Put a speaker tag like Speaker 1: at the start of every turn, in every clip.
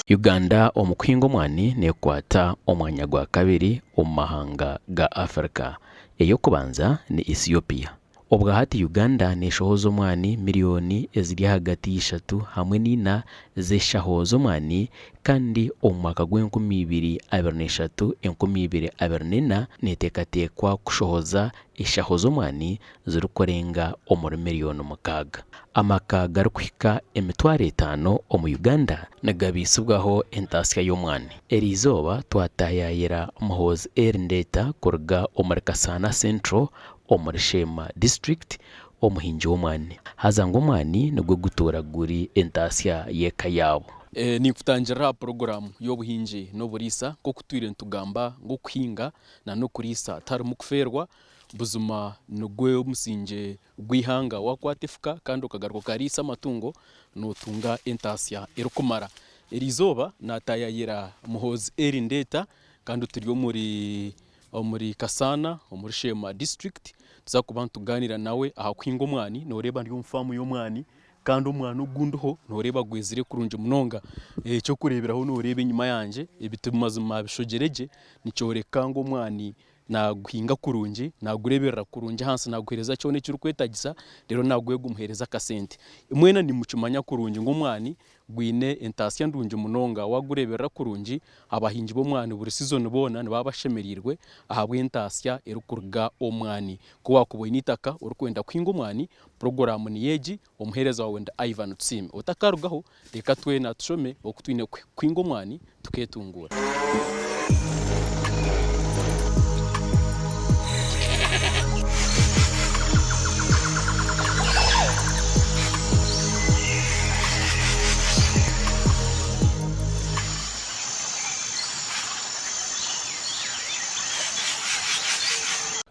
Speaker 1: Uganda omu kuhinga omwani nekwata omwanya gwa kabiri omu mahanga ga Africa. Ey'okubanza ni Ethiopia. Obwahati Uganda neshohoza omwani miriyoni eziri ahagati y'ishatu hamwe n'ina z'eshaho z'omwani kandi omu mwaka gw'enkumi ibiri 23, 2024 neteekateekwa kushohoza eshaho z'omwani zirikurenga omuri miriyoni mukaaga. Amaka garikuhika emitwaro etaano omu Uganda nigabaisibwaho entaasya y'omwani. Eriizooba twataayaayira Muhoozi Elly Ndeeta kuruga omuri Kasaana Central omuri Sheema District omuhingi w'omwani. Haza ngu omwani nigwo gutuura guri entaasya y'eka yaabo.
Speaker 2: Ninkutangirira aha puroguraamu y'obuhingi n'oburiisa nk'oku tutwire nitugamba ngu okuhinga n'okuriisa tiharimu kufeerwa. Buzima nigwo musingye gw'eihanga. Waakwata efuka kandi okagaruka okariisa amatungo, nootunga entaasya erikumara. Eriizooba naataayaayira Muhoozi Elly Ndeeta kandi turi omuri omuri Kasaana omuri Sheema disiturikiti. Tuza kuba nitugaaniira nawe aha kuhinga omwani. Nooreeba ndi omu faamu y'omwani kandi omwani ogu ndiho nooreeba gwezire kurungi munonga. Eky'okureeberaho nooreeba enyima yangye ebiti mazima bishogire gye nikyoreka ngu omwani Naaguhinga kurungi, naagureeberera kurungi ahansi, naaguheereza kyona ekirikwetagisa, reero naaguha gumuheereza akasente. Mwena nimukimanya kurungi ngu omwani gwine entaasya ndungi munonga. Waagureeberera kurungi, abahingi b'omwani buri sizoni boona nibaba bashemereirwe ahabw'entaasya erikuruga omu mwani. Ku waakuba oine eitaka orikwenda kuhinga omwani, puroguraamu niyo egi, omuheereza waawe ndi Ivan Tusiime. Otakarugaho, reka twena tushome oku twine kuhinga omwani tuketunguura.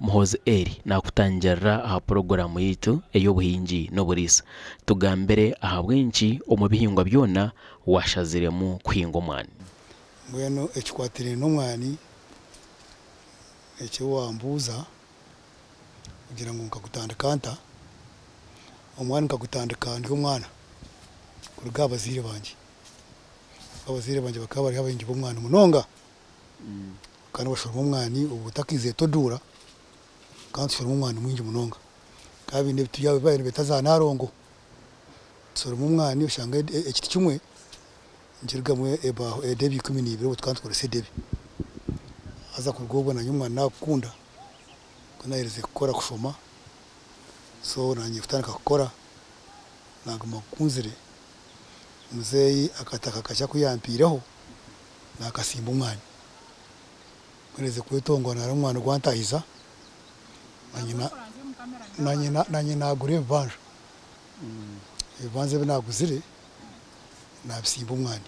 Speaker 1: Muhoozi Elly naakutangirira aha puroguraamu yaitu ey'obuhingi n'oburiisa. Tugambire ahabw'enki omu bihingwa byona waashaziremu kuhinga omwani.
Speaker 3: Mbwenu ekikwatiraine n'omwani eki wambuuza kugira ngu nkagutandika nta, omwani nkagutandika ndi omwana kuruga aha bazaire bangye. Abazaire bangye bakaba bari abahingi b'omwani munonga bakaba nibashoroma omwani obwo otakaizire toduura tukaba nitushoroma omwani mwingi munonga. Bakaba baine ebiti byabo ebi baabaire nibeeta za narongo. Tushoroma omwani oshanga ekiti kimwe nikirugamu ebaaho edebe 12 obwo tukaba nitukoresa edebe. Haza kuruga obwo nanye omwani nagukunda ku naherize kukora kushoma so nanye kutandika kukora naguma nkukunzire. Muzeeyi akataka kakye aku yampiireho nakasimba omwani. Ku naherize kwetongora nareeba omwani gwantahiza nanye nagura ebibanja. Ebibanja ebi naaguzire naabisimba omwani.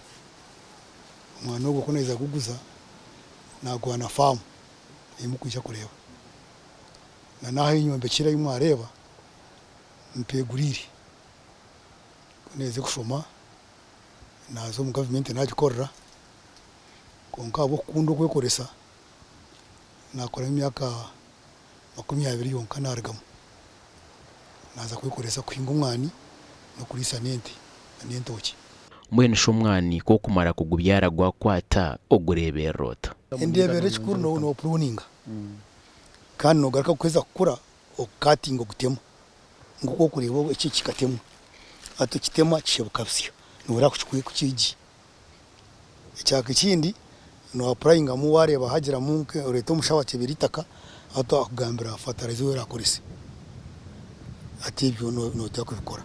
Speaker 3: Omwani ogwo ku naaheza kuguguza, naaguha na faamu ei murikwija kureeba. Na n'ahu enyombekire ei mwareeba mpeguriire. Ku naaherize kushoma, naaza omu gavumenti naagikorera kwonka ahabw'okukunda okwekoresa, naakoramu emyaka 20 yonka naarugamu. Naaza kwekoresa kuhinga omwani n'okuriisa n'ente n'entookye.
Speaker 1: Mbwenu shi omwani ku okumara kugubyara gwakwata, ogureeberera ota?
Speaker 3: Endeeberera ekikuru nopuruninga kandi nogaruka kuheza kukura okatinga ogutema nk'oku orikureeba eki kikatemwa. Hati okitema kishebuka busya nohurira ku kiri gye. Ekyaka ekindi no apurayingamu wareeba hagiramu nka oreeta omushaho akyebera eitaka hati akugambira fataraiza eyi orakorese hati ebyo noteekwa kubikora.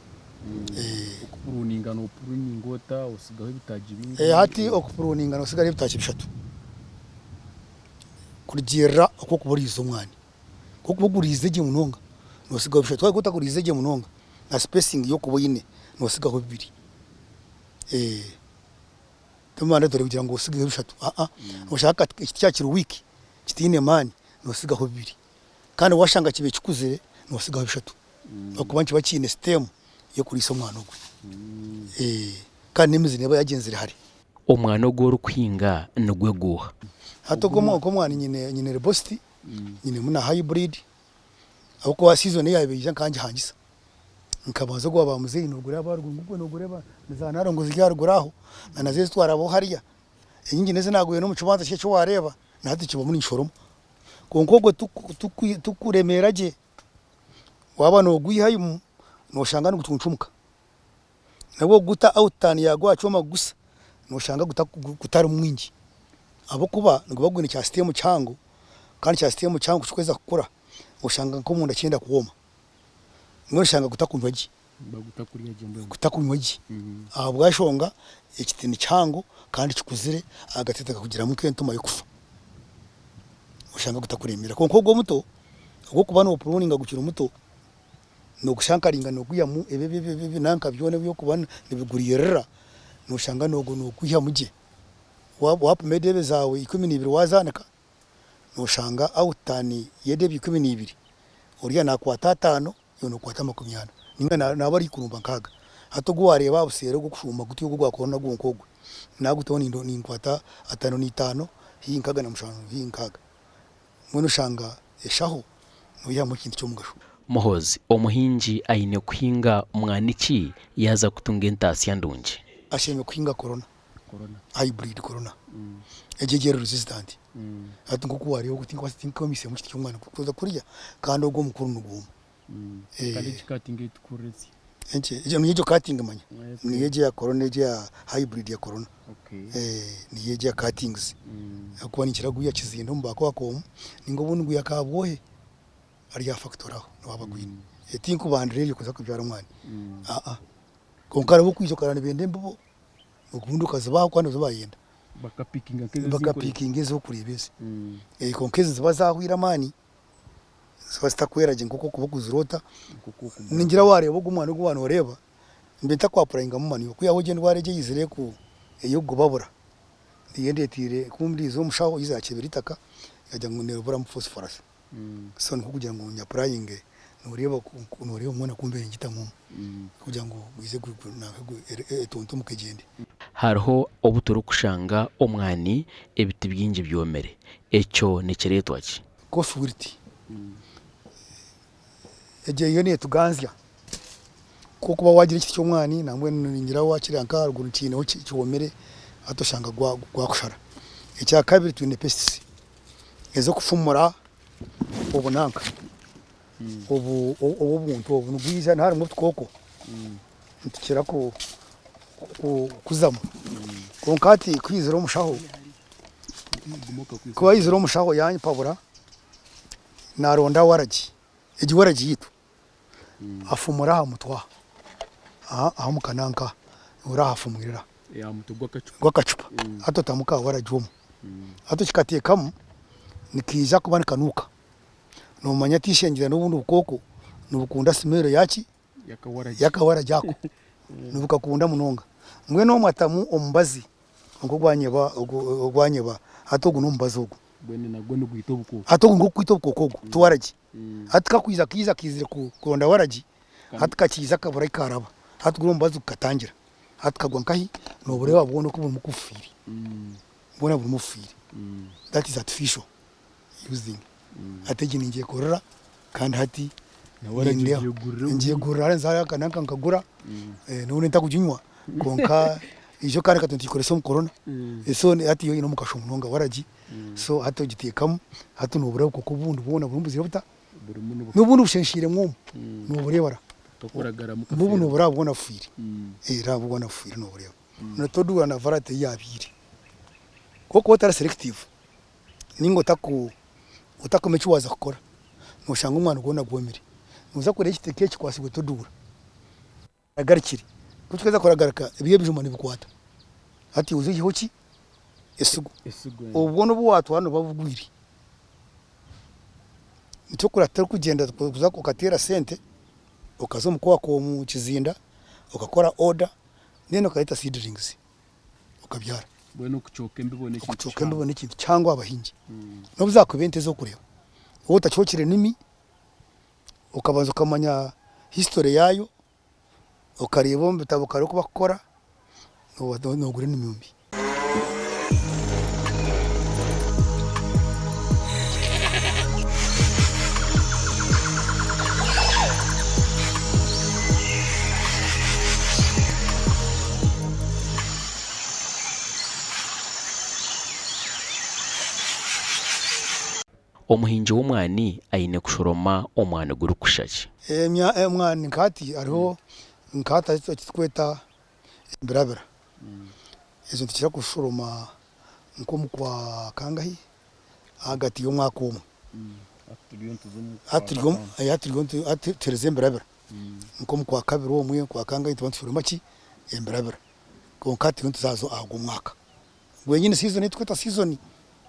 Speaker 2: Okupuruninga nopuruninga ota osigaho ebitaagi bingahi?
Speaker 3: Hati okupuruninga nosigaho ebitaagi bishatu kurugiirira oku orikuba oriize omwani. Ku orikuba oguriize gye munonga nosigaho bishatu waaba otaguriize gye munonga na sipesingi ei orikuba oine nosigaho bibiri. Ti mandatory kugira ngu osigeho bishatu aa noshanga ekiti kyaba kiri weak kitiine maani nosigaho bibiri kandi washanga kibaire kikuzire nosigaho bishatu ahakuba nikiba kiine stem yokuriisa omwana ogwe kandi nemizi neba yagyenzire hare.
Speaker 1: Omwana ogu orikuhinga nigwe guuha?
Speaker 3: Hati ogu omwani nyine ribositi nyinemu na hybrid ahabw'okuba season eyabaire neija nkaba ngihangisa. Nkabanza ogwa ba muzeeyi nogureeba aharuguru ngu gwe nogureeba ni za Narongo ziri aharuguru aho na nazo ezi twarabaho hariya. Enyingi n'ezi naagwire n'omu kibanja kye eki waareeba na hati kibamu ninshoroma. Kwonka ogwo tigukuremeera gye, waaba noogwihayo nooshanga nigucuncumuka. Nabwo kuguta out turn yaagwo aha kyoma kugusa nooshanga gutari mwingi ahabw'okuba niguba gwine kya stem kihango kandi kya stem kihango ku kirikuheza kukura oshanga nk'omunda kyenda kwoma. Mbwenu oshanga gutakunywa gye. Gutakunywa gye ahabw'enshonga ekiti ni kihango kandi kikuzire agatete kakugiramu nk'entuma y'okufa. Oshanga gutakuremeera. Kwonka ogwo omuto ogw'okuba noopuruninga gukiri muto, noogushankaringa noogwihamu ebi ebi ebi ebi nanka byona ebi orikuba nibiguriirira, nooshanga noogwihamu gye. Waapima edeebe zaawe 12 waazaanika, noshanga out-turn y'edeebe 12 oriya nakwata ataano iwe nokwata 40 ninga naba ari kurumba nkaaga. Hati ogu wareeba aha buseeri ogu okushuuma gutyo ogu ogwa corona gwonka ogwe nagutaho ninkwata ataano n'itaano haihi nkaaga na mushanju haihi nkaaga. Mbwenu oshanga eshaho noyihamu ekintu ky'omugasho.
Speaker 1: Muhoozi, Omuhingi aine kuhinga mwani ki yaaza kutunga entaasya ndungi?
Speaker 3: Ashemereire kuhinga corona. Hybrid corona egyo eri resistant hati nkoku wareeba ogu tinkubaasa tinkomisemu ekiti ky'omwana kuza kuriya kandi ogu omukuru nigwoma.
Speaker 2: Kandi egi cutting ei tukuretsya?
Speaker 3: Enki? Egyo niyo egyo cutting manya niyo egyo eya corona egyo eya hybrid ya corona niyo egyo eya cuttings ahakuba ninkira kugwiha kizinda omu baakwakomu ninga obundi ngwiha kabwohe ari aha factory aho niho bagwine tinkubandira eryo kuza kubyara omwana aa kwonka hariho okwija okareba nibenda embibo. Obundi okazibaha ahabw'okuba nizo bayenda.
Speaker 2: Bakapikinga nk'ezi ezi
Speaker 3: Bakapikinga ezi orikureeba ezi. Kwonka ezi niziba zahwire amaani, niziba zitakwera gye nk'oku orikuba okuziroota. Ningira wareeba ogu omwani ogu waaba noreeba, mbe ntakwapurayingamu manure kwihaho egyo endwara egyo eyizire ey'okugubabura niyo endeteire kumburiiza omushaho yaija yakyebera eitaka yagira ngu neriburamu phosphorus. So nikwo kugira ngu nyapurayinge noreeba noreeba omwana ku mbaire ngitamu omu kugira ngu gwize etuntumuke egyende.
Speaker 1: Hariho obu turikushanga omwani ebiti bingi byomire. Ekyo nikireetwa ki?
Speaker 3: Coffee wilt egyo eriyo netuganzya ku orikuba wagira ekiti ky'omwani nambwenu ningira wakiriha nk'aharuguru kiineho kyomire hati oshanga gwakushara. Ekyakabiri twine pests. Ez'okufumura obunanka obu obuntu obu nibwija harimu otukooko nitukira kuzamu kwonka hati ku haizire omushaho ku haizire omushaho yampabura naronda waragi egi waragi yaitu afumura aha mutwe aha aha omu kananka aha orahafumwirira gw'akacupa hati otamu ka waragi omwo hati okikateekamu nikaija kuba nikanuuka nomanya ati ishengyera n'obundi bukooko nibukunda smell yaki y'akawaragi ako nibukakunda munonga mbwenu omwo atamu omubazi nk'ogwanyeba ogwanyeba hati ogu n'omubazi ogu hati ogu nigwo gurikwita obukooko ogu ti waragi. Hati kakwija kaija kaizire kuronda waragi, hati kakiija kabura ahi karaba, hati guri omubazi gukatangira, hati kagwa nkahi? Nobureeba bwona oku burimu kubufiire, bwona burimu bufiire, that is artificial using. Hati egi ningyekorera kandi hati ningyegurira hariya nza hariya nanka nkagura, nobu ntakuginywa kwonka ijo kandi reka tugikorese omu corona, so hati yo eine omugasho munonga waragi. So hati ogiteekamu, hati noobureeba obukooko obundi bwona burimu buzire buta? N'obundi bushenshiremu omu, noobureeba ra. Obu noobureeba bwona bufiire, reeba bwona bufiire noobureeba. Na toduura na variety ei yaabiire. Ku orikuba otari selective ninga otakumanya eki waaza kukora, nooshanga omwani gwona gwomire. Nooza kureeba ekiti nk'ekikwatsirwe toduura. Ragarikire. Ku kikuheza kuragarika, ebyo ebijuma nibikwata. Hati oze oiheho ki? Esigo. Obwo bwona obu waatwara nibuba bugwire. Nikyo orikureeba torikugyenda kuza okateera sente, okaza omu kwaka omu kizinda, okakora oda, then okareeta seedlings okabyara.
Speaker 2: Mbwenu okucooka embibo n'ekintu
Speaker 3: Okucooka embibo n'ekintu kihango aha bahingi. N'obu zaakuba ente ezi orikureeba, waaba otacookire enimi, okabanza okamanya history yaayo, okareeba omu bitabo okareba oku bakukora, nooba noogura enimi mbi.
Speaker 1: Omuhingi w'omwani aine kushoroma omwani gurikushusha ki?
Speaker 3: Omwani nka hati hariho nka hati eki turikweta embirabira. Ezo nitukira kushoroma nk'omu kwa kangahi? Ahagati y'omwaka omwe. Hati turiyo hati tuhereza embirabira nk'omu kwa kabiri omwe, kwa kangahi nituba nitushoroma ki? Embirabira. Kwonka hati turiyo nituza aha gw'omwaka. Gwenyini season ei turikweta season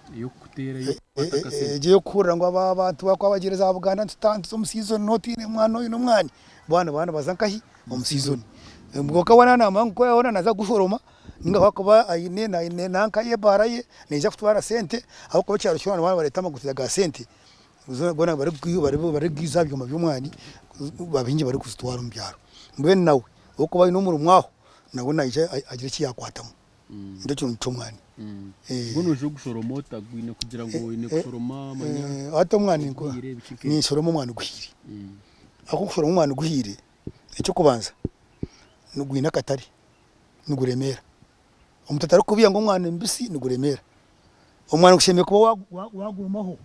Speaker 3: egyo ey'okuhurira ngu abantu bakuba bagiire za Buganda nituza omu season notiine mwana oine omwani boona nibaba nibaza nkahi? Omu season. Kwonka we naamanya ngu ku araabe naaza kugushoroma ninga ku arikuba aine nanka ye ebaara ye neija kutwara sente ahabw'okuba ekyaro kyona nibaba nibareeta amagutsya ga sente boona barikugiiza aha byoma by'omwani baingi barikuzitwara omu byaro. Mbwenu nawe orikuba aine omurimo aho nawe naija agire eki yaakwatamu. Nikyo kirungi ky'omwani.
Speaker 2: Mbwenu noija ogushoroma ota? Gwine kugira ngu oine kushoroma manya
Speaker 3: Hati omwani ninshoroma omwani guhiire. Ahabw'okushoroma omwani guhiire, eky'okubanza nigwine akatare, niguremeera. Omuntu atarikukubiha ngu omwani mubisi niguremeera. Omwani gushemereire kuba waagurumaho,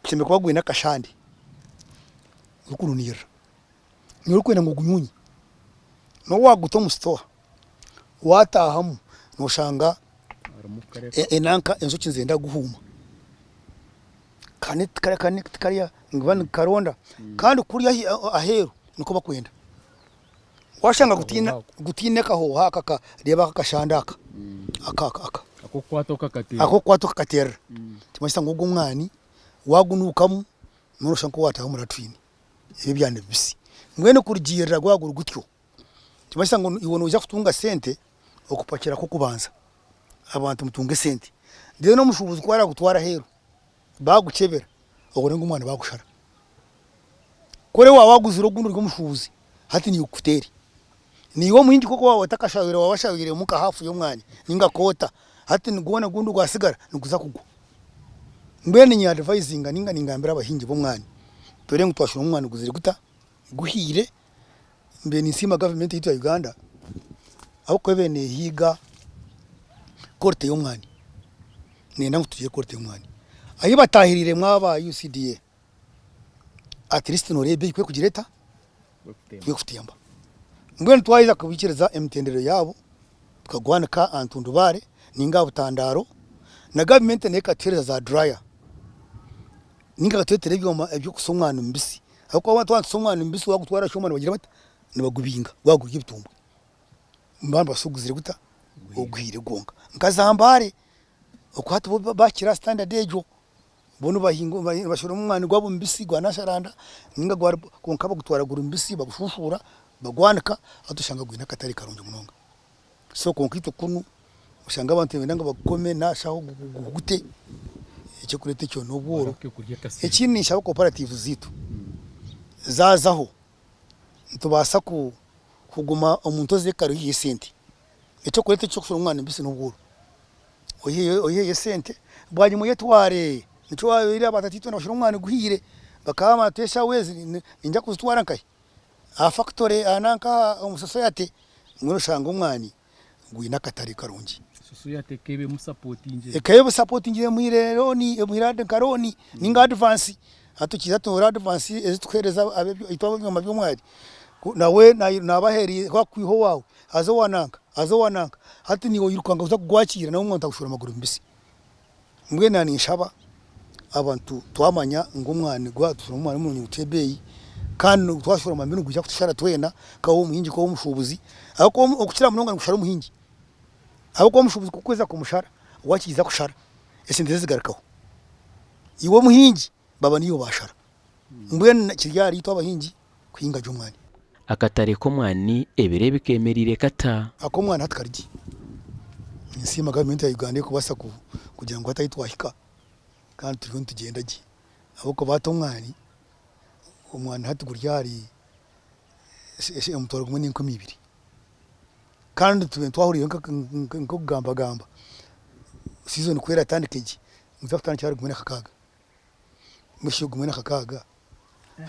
Speaker 3: gushemereire kuba gwine akashande gurikununirira. Niiwe orikwenda ngu ogunyuunye. N'obu waaguta omu sitowa, waataahamu nooshanga enanka enjoki nizenda kuguhuuma. Kariya niba nikaronda kandi kuriya aheeru nikwo bakwenda. Waashanga gutaine kahooho aka reeba aka akashande aka aka aka ak'okukwata okakateerera nikimanyisa ngu ogu omwani waagunuukamu nooshusha nk'owaataaha omu latrine ebi ebyana bibisi. Mbwenu kurugiirira gwaba guri gutyo Nikimanyisa ngu iwe noija kutunga sente okupakira kw'okubanza abantu mutunge esente. Then omushuubuzi ku arakutwara aheeru baagukyebera obone ngu omwana baagushara. Kuri waaba waguzire ogundi ori omushuubuzi hati niiwe kukuteere. Naiwe omuhingi ku orikuba otakasharwire waaba washarwiremu nka haafu y'omwanya ninga koota hati gwona ogundi ogwasigara niguza kugwa. Mbwenu ninye adivayizinga ninga ningambira abahingi b'omwani turebe ngu twashoroma omwani guzire guta? Guhiire. Mbaire ninsiima gavumenti yaitu ya Uganda ahabw'okuba ebaire neehiga quality y'omwani, neyenda ngu tugire quality y'omwani. Ahi bataahiriiremu aba UCDA, at least nooreeba ebeeyi ku erikugira eta? Ku erikutemba. Mbwenu twaheza kubaikiriza emitendera yaabo, tukagwanika aha ntundubaare ninga aha butandaaro, na gavumenti nayo ekatuheereza za dryer ninga ekatureetera ebyoma eby'okusa omwani mubisi. Ahabw'okuba waaba twatusa omwani mubisi waagutwara aha kyoma nibagira bata? Nibagubinga gwaba guri ebitumbwe. Nibaba nibabaasa kuguzire guta? Oguhiire gwonka. Nka za Mbale, oku hati bo baakira aha sitandadi egyo, bo nibahinga nibashoroma omwani gwabo mubisi gwa nasharanda ninga gwa kwonka bagutwara guri mubisi bagushuushuura, bagwanika hati oshanga gwine akatare karungi munonga. So kwonka itwe kunu oshanga abantu nibenda ngu bagukome nashaho guhugute ekirikureeta ekyo n'obworo. Ekindi ninshaba cooperatives zaitu zaazaho nitubaasa kuguma omuntu oze kare oiheyo esente. Ekirikureeta ekyokushora omwana mubisi n'obworo. Oiheyo esente bwanyima oyetware nikyo wareeba ba tataitwe nibashora omwana guhiire bakaba bati eshaho ezi niinyija kuzitwara nkahi? Aha fakitore aha nanka aha omu sosayate mbwenu oshanga omwani gwine akatare karungi.
Speaker 2: Sosayate ekaba emusapotingire.
Speaker 3: Ekaba emusapotingire emuhaire looni emuhaire nka looni ninga adivansi. Hati okiija toora adivansi ezi tukuheereza itwe ab'ebyoma by'omwani nawe naaba aheereire akwiha owaawe aza owa nanka aza owa nanka hati naiwe oirukanga kuza kugwakiira nawe omuntu akushwera amaguru mabisi. Mbwenu naaba ninshaba abantu twamanya ngu omwani gwatushoroma omwani murungi nigutuha ebeeyi kandi twashoroma mbi nigwija kutushara twena nka ow'omuhingi nka ow'omushuubuzi ahabw'okuba okukira munonga nigushara omuhingi ahabw'okuba omushuubuzi ku orikuheza kumushara wakiija kushara esente ze zigarukaho iwe omuhingi baba niiwe baashara mbwenu kiri ahari itwe abahingi kuhinga gye omwani.
Speaker 1: Akatare k'omwani ebiro ebi kemereire kata?
Speaker 3: Ak'omwani hati kari gye. Ninsiima gavumenti ya Uganda erikubaasa kugira ngu hati ahu twahika kandi turiyo nitugyenda gye ahabw'okuba hati omwani, omwani hati guri ahari omutwaro gumwe n'enkumi ibiri kandi tubaire twahuriire nk'okugambagamba sizoni ku eratandike gye niguza kutandikira ahari gumwe na kakaaga. Mbwenu shi gumwe na kakaaga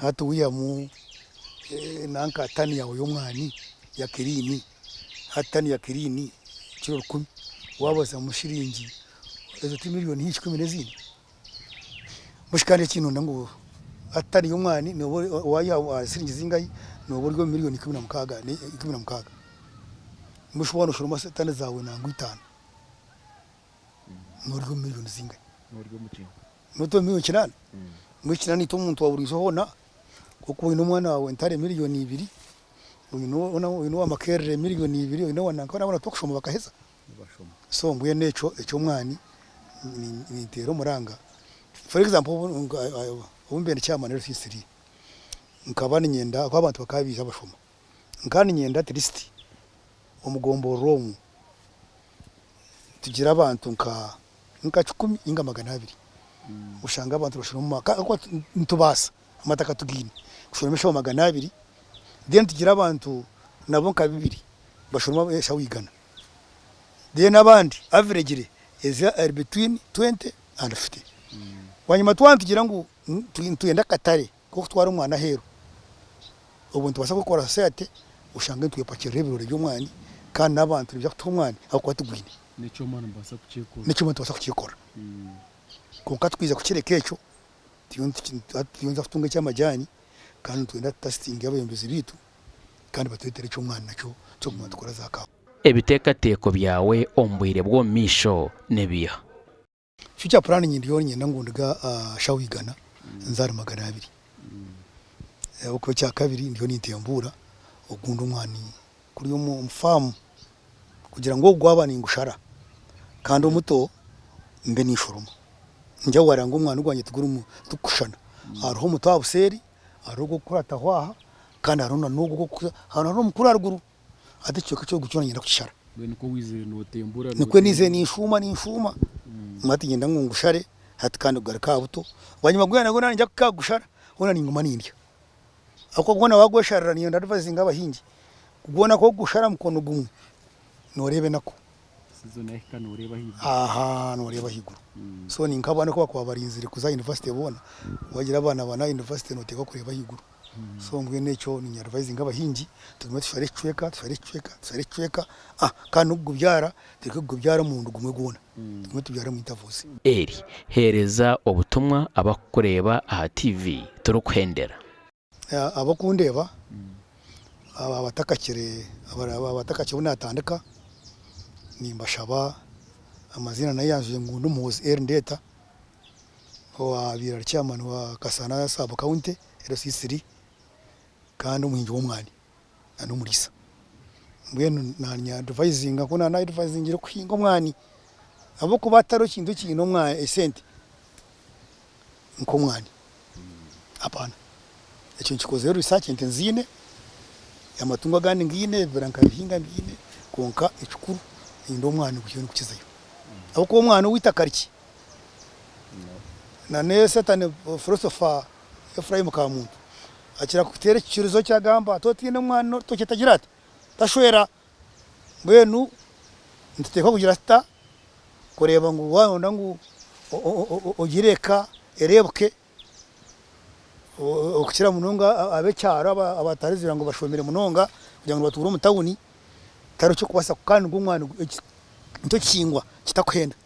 Speaker 3: hati wihamu nanka tani yaawe y'omwani ya kiriini, hati tani ya kiriini kiro rukumi waabazamu shiringi ezo ti miriyoni haihi kikumi n'ezindi? Mbwenu shi kandi ekinonda ngu hati tani y'omwani nooba waayiha aha siringi zingahi nooba ori omu miriyoni 16. Mbwenu shi waaba nooshoroma tani zaawe nangwa itaano noba ori omu miriyoni zingahi? Nooba ori omu miriyoni kinaana? Mbwenu kinaana itwe omuntu wa buriijo hoona ku orikuba oine omwana waawe ntare miriyoni ibiri, oine owa Makerere miriyoni ibiri, oine owa nanka boona tibaakushoma bakaheza? So mbwenu ekyo eky'omwani ninteera omuranga. For example obu mbaire ndi chairman LC3 nkaba niinyenda ahabw'okuba abantu bakaba baija bashoma, nkaba niinyenda at least omu gomborora omu tugire abantu nka kikumi ninga 200 oshange abantu nibashoma ahabw'okuba nitubaasa amataka tugaine kushoroma eshaho 200 then tugire abantu nabo nka bibiri bashorome eshaho igana. Then abandi averagely ezi ari between 20 and 50. Bwanyima twaba nitugira ngu nitwenda akatare k'okutwara omwana aheeru, obwo nitubaasa kwekora society oshange nitwepakirira ebirore by'omwani kandi n'abantu nibaija kutuha omwani ahabw'okuba tugwine.
Speaker 2: N'ekyoma nimubaasa kukyekora.
Speaker 3: N'ekyoma nitubaasa kukyekora. Kwonka twija kukireka ekyo, turiyo nituza kutunga eky'amajaani kandi nitwenda tutasitinge abeebembezi baitu kandi batureetere eky'omwani nakyo ky'okuguma nitukora za kaawa.
Speaker 1: Ebiteekateeko byawe omu bwire bw'omu maisho nibiiha?
Speaker 3: Future plan ndiyo niinyenda ngu nduge aha shaho igana nze ahari 200. Ahabw'okuba ekyakabiri ndiyo nintembuura ogundi omwani guri omu faamu kugira ngu ogu gwaba ningushara kandi omuto mbe ninshoroma. Ninjya ngu omwani gwangye tigurimu tigukushushana. Hariho omuto aha buseeri, hariho ogw'okukurataho aha kandi hariho n'ogu hariho omukuru aharuguru. Hati ekicweka ekyo kyona niinyenda kukishara.
Speaker 2: Mbwenu nikwo waizire nootembura
Speaker 3: Nikwo naizire ninshuuma ninshuuma, hati niinyenda ngu ngushare hati kandi gugaruke aha buto. Bwanyima gwena nagwo naaba niinyija kugushara, hoona ninguma nindya. Ahabw'okuba gwona waagwesharira niinyenda ndadvayizinga abahingi, gwona ku orikugushara mukono gumwe, nooreeba enaku.
Speaker 2: Season yahika nooreeba ahaiguru.
Speaker 3: Ahaa nooreeba ahaiguru. So ni nk'abaana oku barikuba barinzire kuza aha yunivasite boona, wagira abaana ba n'aha yunivasite nooteekwa kureeba ahaiguru. So mbwenu ekyo niinya advisinga abahingi tugume tushare ekicweka, tushare ekicweka, tushare ekicweka kandi n'okugubyara tureke kugubyara omurundi gumwe gwona, tugume tubyare omu intervals.
Speaker 1: Eri, Heereza obutumwa abakukureeba aha TV turikuhendera.
Speaker 3: Abakundeeba abatakakire abatakakire obu natandika nimbashaba amaziina nayanjwire ngu ndi Muhoozi Elly Ndeeta owabaire ari chairman wa Kasana sub county LC3 kandi omuhingi w'omwani na n'omuriisa. Mbwenu nanye advisinga nkoku naba advisingire kuhinga omwani ahabw'okuba hatariho kintu ekiine esente nk'omwani apana. Ekyo nkikozire research ente nziine, amatungo agandi ngiine, ebibira nkabihinga mbiine kwonka ekikuru niinyenda omwani guhike nigukizayo ahabw'okuba omwani ow'eitaka rikye Na ne Setani philosopher Ephraim Kamuntu akira kuteera ekikirizo kye agamba ati otiine omwana orutookye tagira ata? Tashwera. Mbwenu nituteekwa kugira tuta kureeba ngu waronda ngu ogire eka ereebuke okukira munonga ab'ekyaro abatarigira ngu bashomire munonga kugira ngu nibatuura omu tawuni tihariho ekirikubaasa kandi ngu omwana nikyo kihingwa kitakuhenda.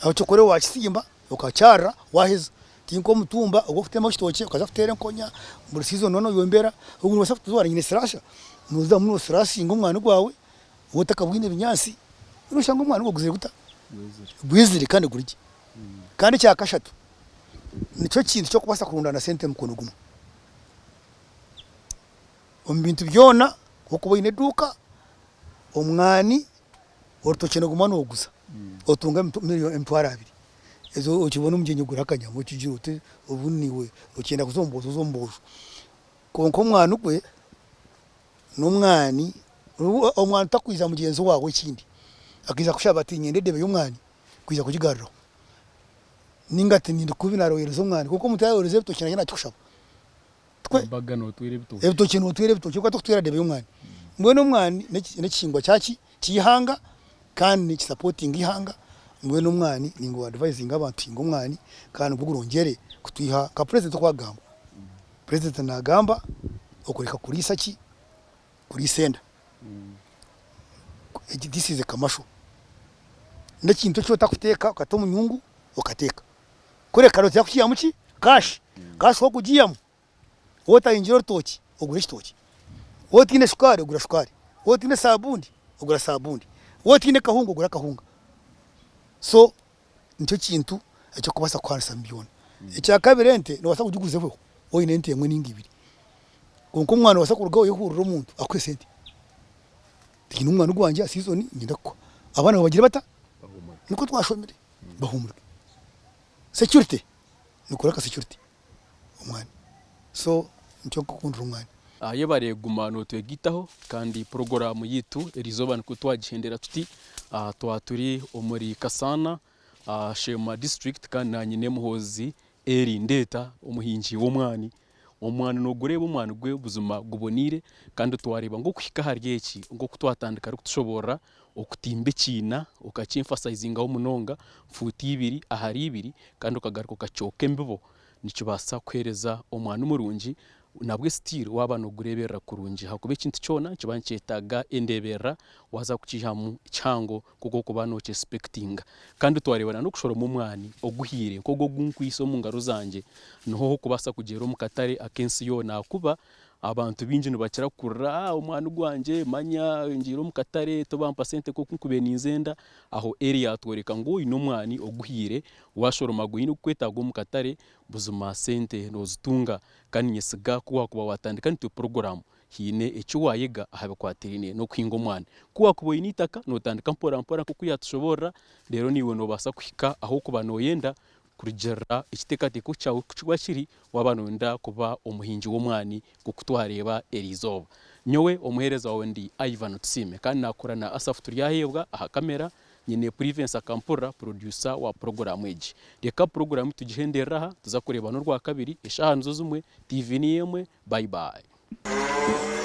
Speaker 3: Aho kyokora wakisimba okakyarira waheza ti nk'omutumba ogu orikutema ekitookye okaza kuteera enkonya buri season nooba noyombera obwo nobaasa kutwara nyine sirasha nozamu nosirasinga omwani gwawe waaba otakabwine ebinyaatsi noshanga omwani gwawe guzire guta? Gwizire kandi guri gye. Kandi ekyakashatu nikyo kintu ky'okubaasa kurundaana sente omukono gumwe. Omu bintu byona okuba oine eduuka, omwani Orutookye nooguma nooguza otunga 20,000 ezo okibona omugyenyi ogura akanyama okigira oti obundi naiwe okyenda kuza omu boojo oze omu boojo. Kwonka omwani gwe n'omwani, omwani takwija mugyenzi waawe ekindi akaija kukushaba ati niinyenda edebe y'omwani kwija kugigaruraho ninga ati ndi kubi naarohereza omwani kwonka omuntu yaayohereza ebitookye naija naakikushaba.
Speaker 2: Embaga nootwera ebitookye.
Speaker 3: Ebitookye nootwera ebitookye kwonka tokutwera debe y'omwani. Mbwenu omwani n'ekihingwa kyaki? Ky'eihanga kandi nikisapotinga eihanga. Mbwenu omwani ningu adivayizinga abantu kuhinga omwani kandi nigwo gurongyere kutwiha nka purezidenti oku akugamba. Purezidenti naagamba okureka kuriisa ki? Kuriisa enda. Egi this is a commercial. N'ekintu eki otakuteeka okata omu nyungu okateeka. Kureka noija kukiihamu ki? Cash. Cash ku orikugiihamu, waaba otahingire orutookye, ogura ekitookye. Waaba otaine shukaari, ogura shukaari. Waaba otaine saabuuni, ogura saabuuni. Waaba otaine kahunga, ogura akahunga. So nikyo kintu ekirikubaasa kukuhaanisa byona. Ekyakabiri ente noobaasa kugiguza ehweho waaba oine ente emwe nainga ibiri. Kwonka omwana noobaasa kuruga oyehurire omuntu akuhe esente. Tihaine omwana ogwangye aha season niinyenda kukuha. Abaana babagira bata? Nikwo twashomire bahumurwe. Security nikora ka security omwana so nikyo nkukundira omwana.
Speaker 2: Yebare guma notwegaitaho kandi puroguraamu yaitu eriizooba nikwo twagihendera tuti twaba turi omuri Kasaana Sheema district kandi nanye Muhoozi Elly Ndeeta omuhingi w'omwani. Omwani nogureeba omwani gwe buzima guboneire kandi twareeba ngu okuhika ahari eki nk'oku twatandika arikutushoboorora okutimba ekiina okaki emphasizingaho munonga fuuti ibiri ahari ibiri kandi okagaruka okakyoka embibo nikibaasa kukuheereza omwani murungi nabwe still waaba noogureeberera kurungi ahakuba ekintu kyona nikiba nikyetaaga endeeberera waaza kukiihamu kihango nk'oku orikuba nookyesipekitinga. Kandi twareeba n'okushoroma omwani oguhiire nk'ogu ogu nkwaitse omu ngaro zangye niho orikubaasa kugyera omu katare ak'ensi yoona ahakuba abantu baingi nibakira kurira omwani gwangye manya ngiire omu katare tibampa sente nk'oku nkubaire ninzenda. Aho Eli yaatworeka ngu oine omwani oguhiire waashoroma gwine ogukwetaaga omu katare buzima sente noozitunga. Kandi niinyesiga ku waakuba waatandika naitwe puroguraamu haine eki waayega aha bikwatiraine n'okuhinga omwani. Ku waakuba oine eitaka, nootandika mporampora nk'oku yaatushoboorora, reero naiwe noobaasa kuhika ahu orikuba nooyenda kurugiirira ekiteekateeko kyawe oku kirikuba kiri waaba nooyenda kuba omuhingi w'omwani nk'oku twareeba eriizooba. Nyowe omuheereza waawe ndi Ivan Tusiime kandi naakora na Asaph Turyaheebwa aha kamera. Nyine Privence Akampurira purodyusa wa puroguraamu egi. Reka puroguraamu tugihenderere aha, tuza kureebana orwakabiri, eshaaha nizo zimwe, tiivi niyo emwe. Bye bye.